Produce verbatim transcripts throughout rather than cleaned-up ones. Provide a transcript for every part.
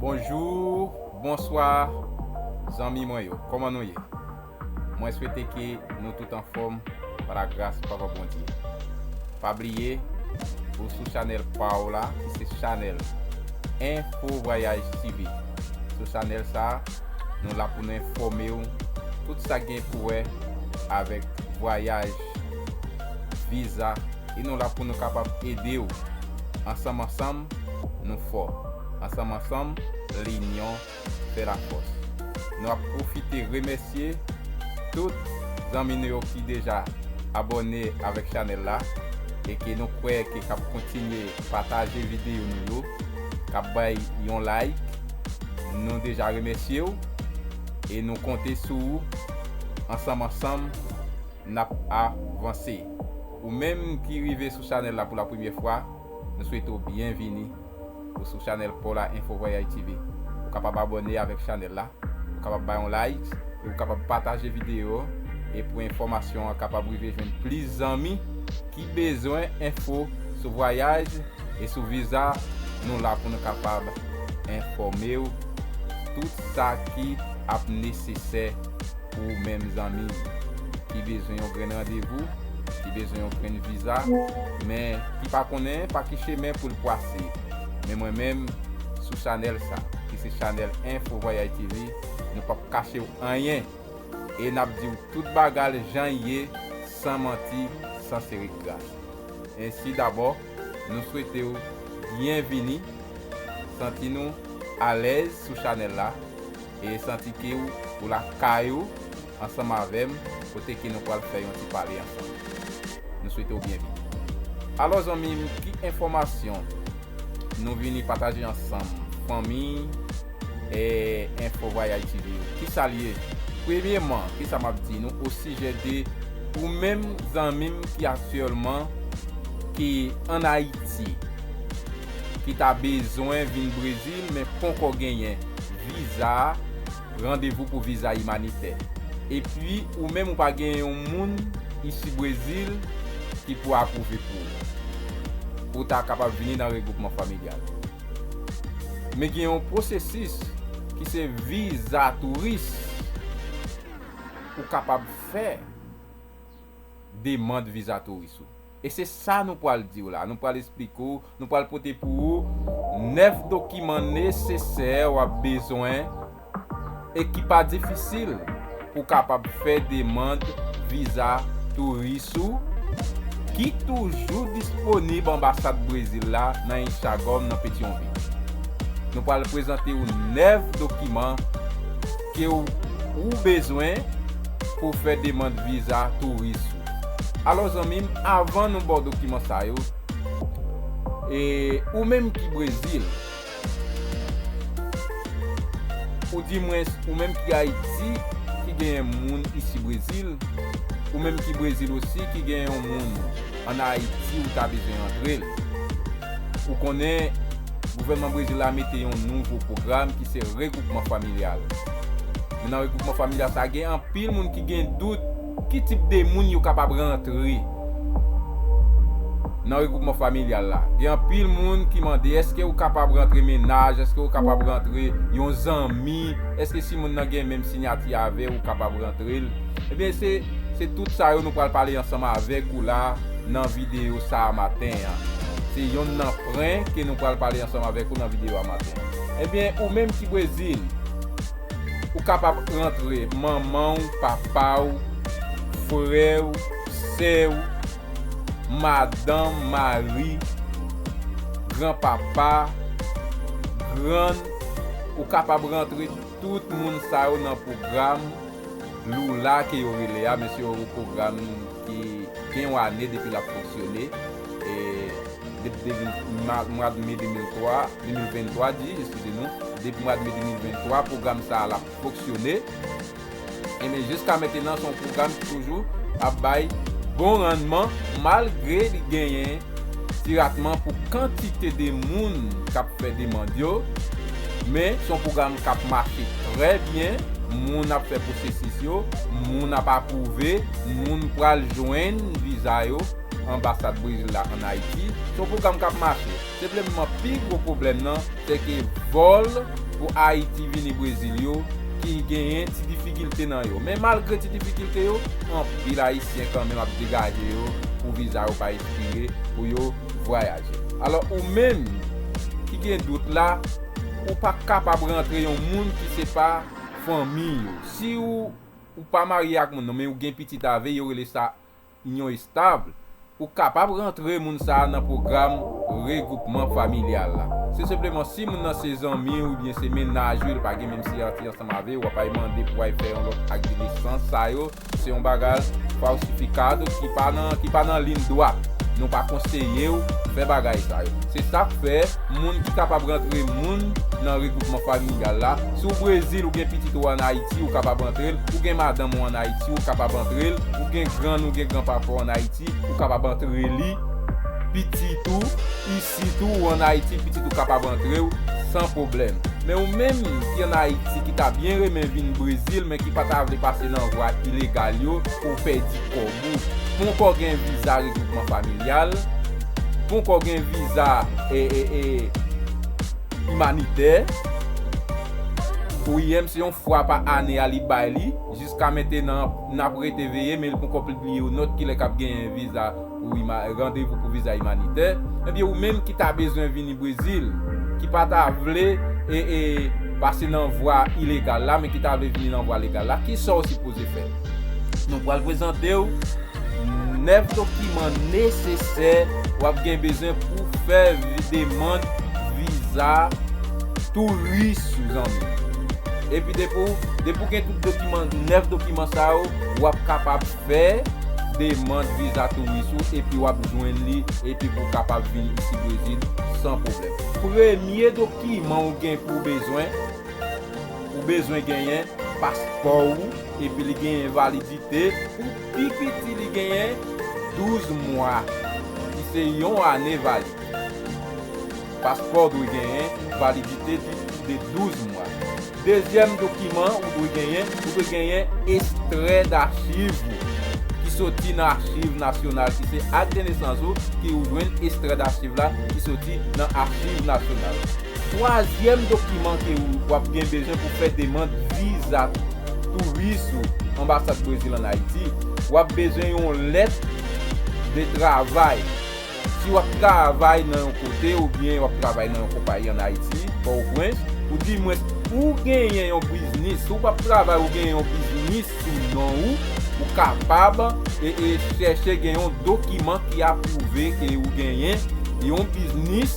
Bonjou, bonswa, zanmi mwen yo. Kòman nou ye? Mwen swete ke nou tout anfòm pa lagras Papa Bondye. Pa bliye, ou sou chanèl pa w la, ki se chanèl Info Voyage T V. Sou chanèl sa, nou la pou nou enfòme w tout sa gen pou wè avèk vwayaj, viza, e nou la pou nou kapab ede w. Ansanm, ansanm, nou fò. Ansanm, ansanm, linyon fè lafòs. Nou ap pwofite remèsye tout zanmi nou yo ki deja abòne avèk chanèl la e ke nou kwè ke k ap kontinye pataje videyo nou yo, k ap bay yon like. Nou deja remèsye w e nou konte sou ou. Ansanm, ansanm, n ap avanse. Ou menm ki rive sou chanèl la pou la premyè fwa, nou swete w byenvini. Ou sou chanèl pa w la, Info Voyage T V. Ou kapab abòne avèk chanèl la, ou kapab bay yon like, e ou kapab pataje videyo, e pou enfòmasyon an kapab rive jwenn plis zanmi ki bezwen enfo sou vwayaj e sou viza. Nou la pou nou kapab enfòme w tout sa ki ap nesesè pou ou menm zanmi m ki bezwen yon grenn randevou, ki bezwen yon grenn viza, men ki pa konnen pa ki chemen pou l pase. Men mwen menm, sou chanèl sa, ki se chanèl Info Voyage T V, nou p ap kache w anyen. E n ap di w tout bagay jan l ye, san manti, san sere kras. Ensi dabò, nou swete w byenvini, santi nou alèz sou chanèl la, e santi ke w, ou lakay ou, ansanm avè m, kote ke nou pral fè yon ti pale ansanm. Nou swete w byenvini. Alò, zanmi m, ki enfòmasyon nou vini pataje ansanm, fanmi, e, Info Voyage T V yo? Kisa l ye? Premyeman, kisa m ap di nou osijè de ou menm zanmi m ki aktyèlman ki ann Ayiti, ki ta bezwen vin Brezil, men ponkò genyen viza, randevou pou viza imanitè. Epi, ou menm ou pa gen yon moun isi Brezil ki pou apwouve pou ou, pou w ta kapab vini nan regwoupman familyal. Men gen yon pwosesis ki se viza touris ou kapab fè demann viza touris ou. E se sa nou pral di w la. Nou pral esplike w, nou pral pote pou ou nèf dokiman nesesè w ap bezwen e ki pa difisil pou w kapab fè demann viza touris ou ki toujou disponib anbasad Brezil la nan Enchagòm nan Petyonvil. Nou pral prezante w nèf dokiman ke w, ou bezwen pou w fè demann viza touris ou. Alò, zanmi m, avan nou ba w dokiman sa yo, e, ou menm ki Brezil, ou di mwens, ou menm ki Ayiti, ki genyen moun isi Brezil, ou menm ki Brezil osi, ki genyen yon moun ann Ayiti ou ta bezwen rantre l. Ou konnen, gouvènman Brezil la mete yon nouvo pwogram ki se regwoupman familyal. Men nan regwoupman familyal sa, gen anpil moun ki gen dout ki tip de moun yo kapab rantre nan regwoupman familyal la. Gen anpil moun ki mande, èske ou kapab rantre mennaj, èske ou kapab rantre yon zanmi, èske si moun nan gen menm siyati avè w, ou kapab rantre l? Ebyen, se, se tout sa yo nou pral pale ansanm avèk ou la nan videyo sa a maten an. Se yonn nan pwen ke nou pral pale ansanm avèk ou nan videyo a maten an. Ebyen, ou menm ki Brezil, ou kapab rantre manman w, papa w, frè w, sè w, madanm, mari, granpapa, grann, ou kapab rantre tout moun sa yo nan pwogram Lula ke yo rele a, men se yon pwogram ki gen yon ane depi l ap fonksyone. E, depi de mil, ma-, mwa de me de mil twa, de mil venntwa, di, eskize nou, depi mwa de me de mil venntwa, pwogram sa a l ap fonksyone. Ebyen, jiska mentenan, se yon pwogram ki toujou ap bay bon rannman, malgre li genyen ti ratman pou kantite de moun k ap fè demann yo. Men, se yon pwogram k ap mache trè byen. Moun ap fè pwosesis yo, moun ap apwouve, moun pral jwenn viza yo anbasad Brezil la ann Ayiti. Se yon pwogram k ap mache. Senpleman, pi gwo pwoblèm nan, se ke vòl pou Ayiti vini Brezil yo ki genyen ti difikilte nan yo. Men malgre ti difikilte yo, anpil Ayisyen kanmenm ap degaje yo pou viza yo pa ekspire, pou yo vwayaje. Alò, ou menm ki gen dout la, ou pa kapab rantre yon moun ki se pa fanmi ou. Si ou, ou pa marye ak moun nan, men ou gen pitit avè, yo rele sa inyon estab, ou kapab rantre moun sa a nan pwogram regwoupman familyal la. Se senpleman si moun nan se zanmi w oubyen se mennaj ou, li pa gen menm siyati ansanm avè w, w ap al mande pou w al fè yon lòt ak de nesans, sa yo, se yon bagay falsifikado ki pa nan, ki pa nan liy dwat. Nou pa konseye w fè bagay sa yo. Se sa k fè moun ki kapab rantre moun nan regwoupman familyal la. Si w Brezil, ou gen pitit ou ann Ayiti, ou kapab rantre l. Ou gen madanm ou ann Ayiti, ou kapab rantre l. Ou gen grann, ou gen granpapa w ann Ayiti, ou kapab rantre li. Pitit ou, isit ou, ou ann Ayiti, pitit ou kapab rantre w san pwoblèm. Men ou menm ki ann Ayiti, ki ta byen renmen vin Brezil, men ki pa ta vle pase nan vwa ilegal yo pou w pèdi kòb ou, ponkò gen viza regwoupman familyal, ponkò gen viza, e, e, e, imanitè. O I M se yon fwa pa ane a li bay li. Jiska mentenan, n ap rete veye, men li poko pibliye yon nòt kilè k ap genyen viza pou ima-, randevou pou viza imanitè. Ebyen, ou menm ki ta bezwen vini Brezil, ki pa ta vle, e, e, pase nan vwa ilegal la, men ki ta vle vini nan vwa legal la, ki sa w sipoze fè? Nou pral prezante w nèf dokiman nesesè w ap gen bezwen pou fè vi-, demann viza touris ou, zanmi. Epi depi w, depi w gen tout dokiman, nèf dokiman sa yo, w ap kapab fè demann viza touris ou, epi w ap jwenn li, epi pou w kapab vin isi Brezil san pwoblèm. Premye dokiman ou gen pou bezwen, ou bezwen genyen paspò ou, epi li genyen validite pou pi piti li genyen douz mwa, ki se yon ane valid. Paspò dwe genyen validite de, de douz mwa. Dezyèm dokiman ou dwe genyen, ou dwe genyen ekstrè dachiv ou ki soti nan Achiv Nasyonal, ki se ak de nesans ou, ki ou jwenn ekstrè dachiv la ki soti nan Achiv Nasyonal. Twazyèm dokiman ke ou, w ap gen bezwen pou fè demann viza touris ou Anbasad Brezil ann Ayiti, w ap bezwen yon lèt de travay. Si w ap travay nan yon kote oubyen w ap travay nan yon konpayi ann Ayiti, Pòtoprens, oudimwens ou genyen yon biznis, si w p ap travay, ou genyen yon biznis sou non ou, ou kapab, e, e, chèche gen yon dokiman ki apwouve ke ou genyen yon biznis.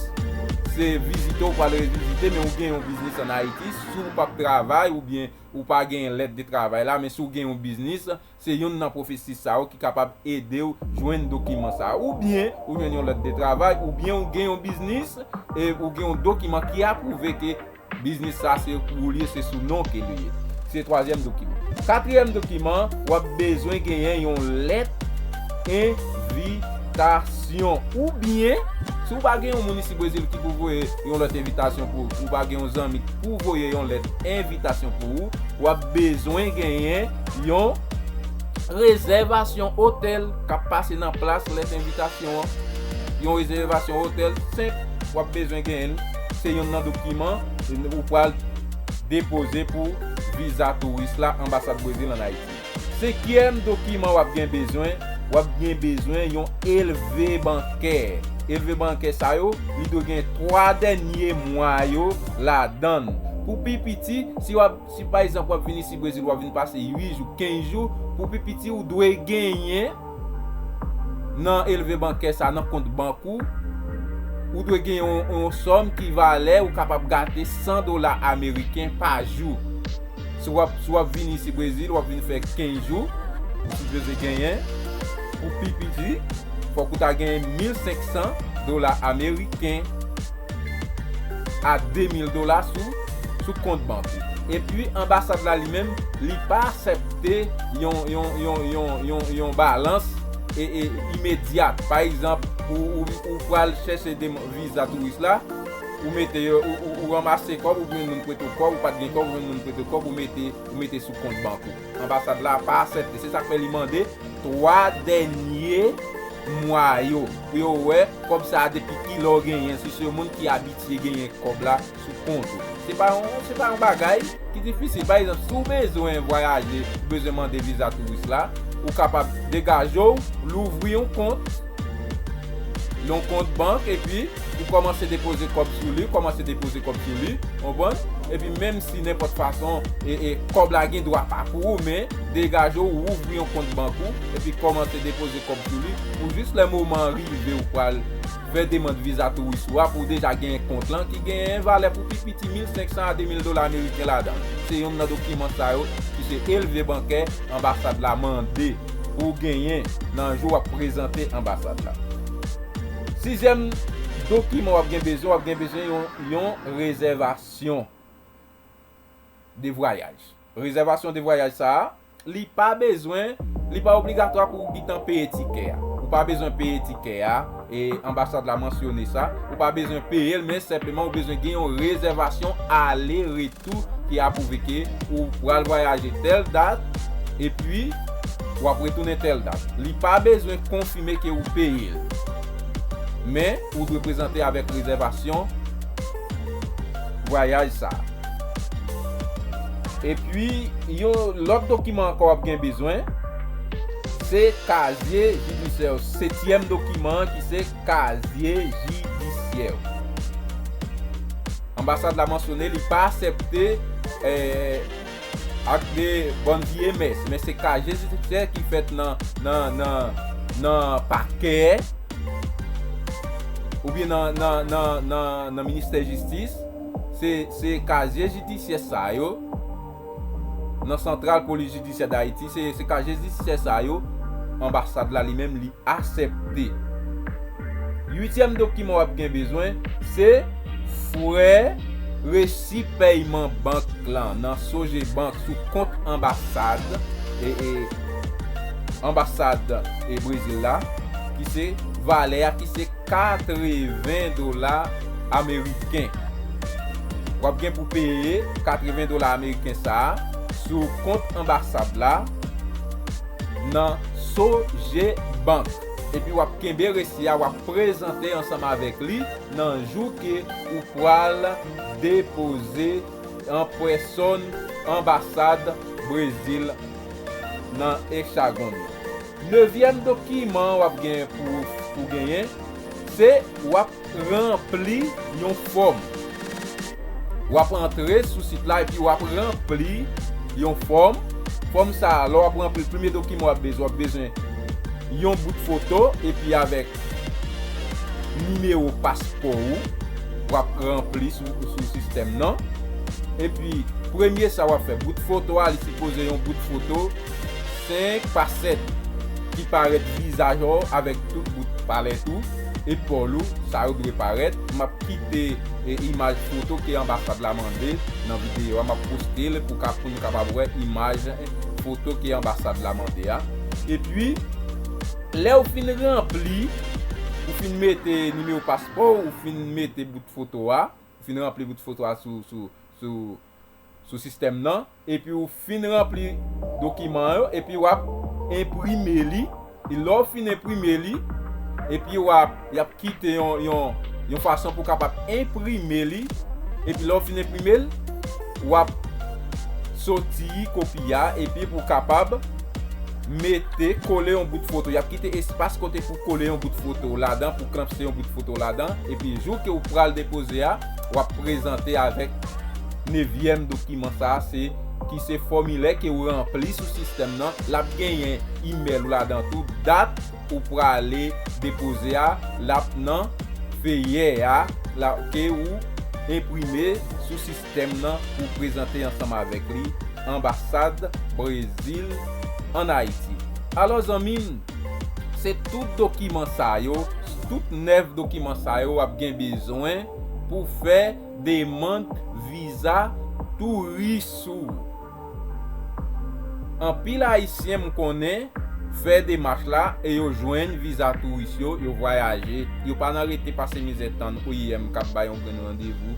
Se vizite w pral revizite, men ou gen yon biznis ann Ayiti, si w p ap travay oubyen ou pa gen lèt de travay la, men si w gen yon biznis, se youn nan pwosesis sa yo ki kapab ede w jwenn dokiman sa a. Oubyen ou jwenn yon lèt de travay, oubyen ou gen yon biznis, e ou gen yon dokiman ki apwouve ke biznis sa se pou ou li ye, se sou non ke li ye. Se twazyèm dokiman. Katriyèm dokiman, w ap bezwen genyen yon lèt envitasyon. Oubyen, si w pa gen yon moun isi Brezil ki pou voye yon lèt envitasyon pou ou, si w pa gen yon zanmi ki pou voye yon lèt envitasyon pou ou, w ap bezwen genyen yon rezèvasyon otèl k ap pase nan plas lèt envitasyon an. Yon rezèvasyon otèl senp, w ap bezwen genyen l. Se youn nan dokiman ou pral depoze pou viza touris la, Anbasad Brezil ann Ayiti. Senkyèm dokiman w ap gen bezwen, w ap gen bezwen yon elve bankè. Elve bankè sa yo, li dwe gen twa dènye mwa yo ladan l. Pou pi piti, si w ap, si pa egzanp w ap vin isi Brezil, w ap vin pase uit jou, kenz jou, pou pi piti ou dwe genyen nan elve bankè sa, nan kont bank ou, ou dwe gen yon, yon sòm ki valè ou kapab gate san dola ameriken pa jou. Si w ap, si w ap vin isi Brezil, w ap vin fè kenz jou, ou sipoze genyen, pou pi piti, fòk ou ta genyen mil senk san dola ameriken a de mil dola sou, sou kont bank ou. Epi, anbasad la li menm, li pa aksepte yon, yon, yon, yon, yon, yon balans e, e, imedyat. Pa egzanp, ou, ou, ou pral chèche de viza touris la, ou mete yo, ou, ou, ou ranmase kòb, ou jwenn moun prete w kòb, ou pa t gen kòb, ou jwenn moun prete w kòb, ou mete, ou mete sou kont bank ou. Anbasad la pa aksepte. Se sa k fè li mande twa dènye mwa yo, pou yo wè kòb sa a depi kilè w genyen, si se yon moun ki abitye genyen kòb la sou kont ou. Se pa yon, se pa yon bagay ki difisil. Pa egzanp, si w bezwen vwayaje, ou bezwen mande viza touris la, ou kapab degaje w, louvri yon kont, yon kont bank, epi ou kòmanse depoze kòb sou li, kòmanse depoze kòb sou li, konprann? Epi menm si nenpòt fason, e, e, kòb la gen dwa pa pou ou, men degaje w, ouvri yon kont bank ou, epi kòmanse depoze kòb sou li, pou jis lè moman an rive ou pral fè demann viza touris ou a, pou w deja genyen kont lan ki genyen valè pou pi piti mil senk san a de mil dola ameriken ladan l. Se youn nan dokiman sa yo ki se elve bankè anbasad la mande pou w genyen nan jou w ap prezante anbasad la. Sizyèm dokiman w ap gen bezwen, w ap gen bezwen yon, yon rezèvasyon de vwayaj. Rezèvasyon de vwayaj sa a, li pa bezwen, li pa obligatwa pou w gentan peye tikè a. Ou pa bezwen peye tikè a, e anbasad la mansyone sa. Ou pa bezwen peye l, men senpleman ou bezwen gen yon rezèvasyon ale retou ki apwouve ke ou pral vwayaje tèl dat, epi w ap retounen tèl dat. Li pa bezwen konfime ke ou peye l. Men, ou dwe prezante avèk rezèvasyon vwayaj sa a. Epi, yon lòt dokiman ankò w ap gen bezwen, se kazye jidisyè, setyèm dokiman an ki se kazye jidisyè. Anbasad la mansyone li pa aksepte, eh, ak de bòn vye mès, men se kazye jidisyè ki fèt nan, nan, nan, nan pakè, oubyen nan, nan, nan, nan, nan ministè jistis, se, se kazye jidisyè sa yo, nan Santral Polis Jidisyè Dayiti, se, se kazye jidisyè sa yo, anbasad la li menm li aksepte. Uityèm dokiman w ap gen bezwen, se frè resi pèyman bank lan nan Sogebank sou kont anbasad, e, e, anbasad, e, Brezil la, ki se valè a ki se katreven dola ameriken. W ap gen pou peye katreven dola ameriken sa a sou kont anbasad la nan Sogebank. Epi w ap kenbe resi a, w ap prezante ansanm avèk li nan jou ke ou pral depoze an pèsòn anbasad Brezil nan Hexagone. Nevyèm dokiman w ap gen pou, pou genyen, se w ap ranpli yon fòm. W ap antre sou sit la epi w ap ranpli yon fòm. Fòm sa a, lè w ap ranpli l, premye dokiman w ap bezwen, w ap bezwen yon bout foto epi avèk nimewo paspò ou, w ap ranpli sou, sou sistèm nan. Epi, premye sa w ap fè, bout foto a, li sipoze yon bout foto senk pa sèt ki parèt vizaj ou avèk tout bout palèt ou, epòl ou, sa yo dwe parèt. M ap kite, e, imaj foto ke anbasad la mande nan videyo a, m ap poste l pou ka, pou nou kapab wè imaj, e, foto ke anbasad la mande a. Epi, lè w fin ranpli, ou fin mete nimewo paspò, ou fin mete bout foto a, ou fin ranpli bout foto a sou, sou, sou, sou sistèm nan, epi ou fin ranpli dokiman yo, epi w ap enprime li. E lè w fin enprime li, epi w ap, y ap kite yon, yon, yon fason pou w kapab enprime li. Epi lè w fin enprime l, w ap soti kopi a, epi pou w kapab mete, kole yon bout foto. Y ap kite espas kote pou kole yon bout foto ladan, pou klamse yon bout foto ladan. Epi jou ke w pral depoze a, w ap prezante avèk nevyèm dokiman sa a, se, ki se fòmilè ke w ranpli sou sistèm nan. L ap genyen imèl ou ladan tou, dat ou prale depoze a, l ap nan feyè a, la, ke ou enprime sou sistèm nan pou prezante ansanm avèk li anbasad Brezil ann Ayiti. Alò, zanmi m, se tout dokiman sa yo, tout nèf dokiman sa yo w ap gen bezwen pou fè demann viza touris ou. Anpil Ayisyen m konnen fè demach la e yo jwenn viza touris yo, yo vwayaje, yo pa nan rete pase mizè tann O I M k ap bay yon grenn randevou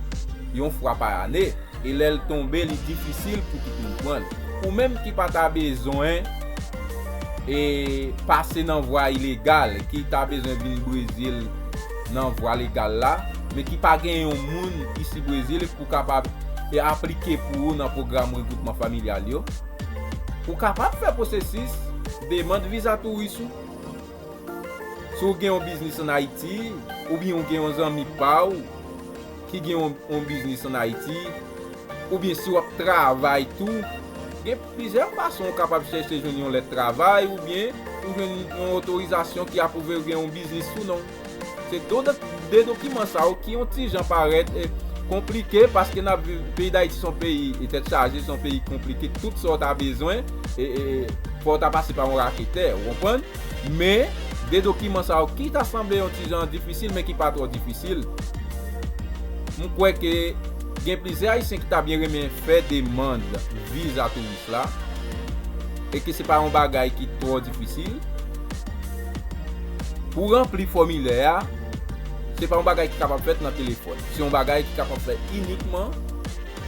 yon fwa pa ane. E lè l tonbe, li difisil pou tout moun pran l. Ou menm ki pa ta bezwen e pase nan vwa ilegal, ki ta bezwen vin Brezil nan vwa legal la, men ki pa gen yon moun isi Brezil pou kapab e aplike pou ou nan pwogram regwoupman familyal yo, ou kapab fè pwosesis demann viza touris ou. Si w gen yon biznis ann Ayiti, oubyen w gen yon zanmi pa w ki gen yon, yon biznis ann Ayiti, oubyen si w ap travay tou, gen plizyè fason w kapab chèche jwenn yon lèt travay, oubyen ou jwenn yon otorizasyon ki apwouve w gen yon biznis sou non w. Se de, de dokiman sa yo ki yon ti jan parèt e konplike, paske n ap viv, peyi Dayiti se yon peyi e tèt chaje, se yon peyi konplike, tout sa w ta bezwen e, e, e fò w ta pase pa yon raketè, ou konprann? Men, de dokiman sa yo ki ta sanble yon ti jan difisil, men ki pa twò difisil, m kwè ke gen plizyè Ayisyen ki ta byen renmen fè demann viza touris la, e ke se pa yon bagay ki twò difisil. Pou ranpli fòmilè a, se pa yon bagay ki kapab fèt nan telefòn. Se yon bagay ki kapab fèt inikman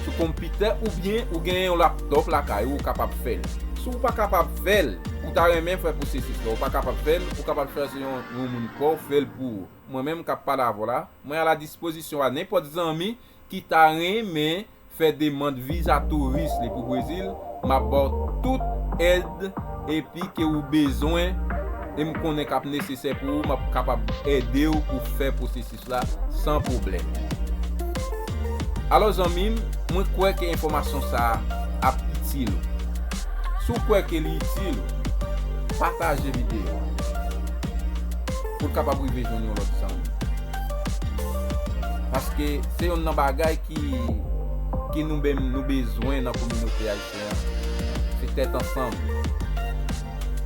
sou konpitè oubyen ou gen yon laptòp lakay ou, ou kapab fè l. Si w pa kapab fè l, ou ta renmen fè pwosesis la, ou pa kapab fè l, ou kapab chwazi yon, yon moun pa w fè l pou ou. Mwen menm k ap pale avè w la, mwen a la dispozisyon a nenpòt zanmi ki ta renmen fè demann viza touris li pou Brezil, m ap ba w tout èd epi ke ou bezwen, e m konnen k ap nesesè pou ou, m ap kapab ede w pou fè pwosesis la san pwoblèm. Alò zanmi m, mwen kwè ke enfòmasyon sa a ap itil ou. Si w kwè ke li itil ou, pataje videyo a pou l kapab rive jwenn yon lòt zanmi. Paske se youn nan bagay ki, ki nou menm nou bezwen nan kominote ayisyen an. Se tèt ansanm.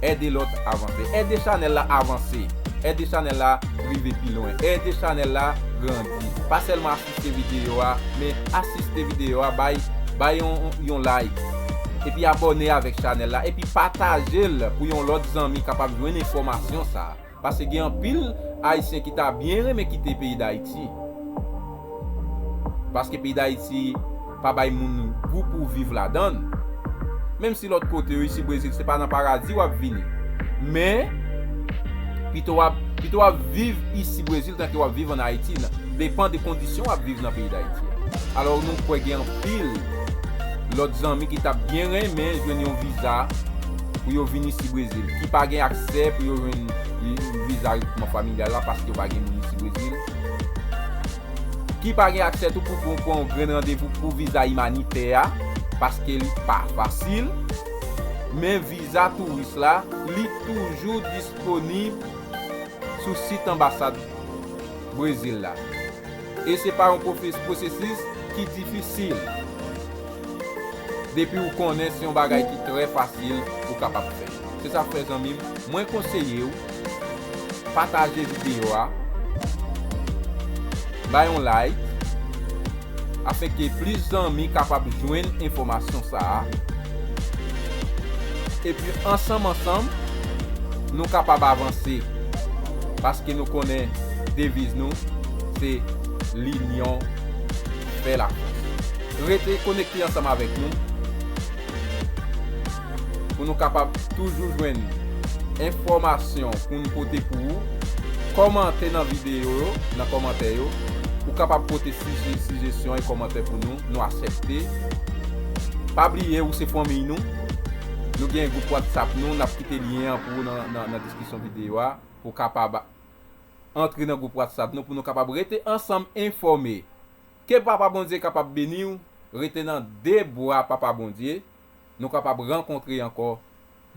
Ede lòt avanse. Ede chanèl la avanse. Ede chanèl la rive pi lwen. Ede chanèl la grandi. Pa sèlman asiste videyo a, men asiste videyo a, bay, bay yon, yon like. Epi abòne avèk chanèl la. Epi pataje l pou yon lòt zanmi kapab jwenn enfòmasyon sa a. Paske gen anpil Ayisyen ki ta byen renmen kite peyi Dayiti. Paske peyi Dayiti pa bay moun gou pou viv ladan l. Menm si lòt kote yo, isi Brezil, se pa nan paradi w ap vini. Men, pito w ap, pito w ap viv isi Brezil tanke w ap viv ann Ayiti, nan, depan de kondisyon w ap viv nan peyi Dayiti a. Alò, nou kwè gen anpil lòt zanmi ki t ap byen renmen jwenn yon viza pou yo vin isi Brezil, ki pa gen aksè pou yo jwenn viza regwoupman familyal la paske yo pa gen moun isi Brezil, ki pa gen aksè tou pou, pou pran yon grenn randevou pou viza imanitè a, paske li pa fasil. Men viza touris la, li toujou disponib sou sit anbasad Brezil la. E se pa yon pwofes-, pwosesis ki difisil. Depi ou konnen se yon bagay ki trè fasil ou kapab fè. Se sa k fè zanmi m, mwen konseye w pataje videyo a, bay yon like, afenke plis zanmi kapab jwenn enfòmasyon sa a. Epi ansanm ansanm, nou kapab avanse. Paske nou konnen deviz nou, se linyon fè lafòs. Rete konekte ansanm avèk nou pou nou kapab toujou jwenn enfòmasyon pou n pote pou ou. Kòmante nan videyo yo, nan kòmantè yo. Ou kapab pote sije-, sijesyon e kòmantè pou nou, nou aksepte. Pa bliye, ou se fanmiy nou. Nou gen gwoup WhatsApp nou, n ap kite lyen an pou ou nan, nan, nan deskripsyon videyo a, pou w kapab antre nan gwoup WhatsApp nou, pou nou kapab rete ansanm enfòme. Ke Papa Bondye kapab beni w, rete nan de bra Papa Bondye, nou kapab rankontre ankò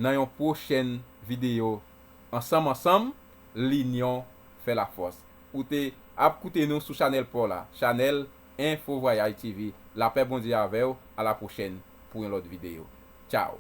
nan yon pwochèn videyo. Ansanm, ansanm, linyon fè lafòs. Ou te ap koute nou sou chanèl pa w la, chanèl Info Voyage T V. Lapè Bondye avè w, a la pwochèn pou yon lòt videyo. Tchaw!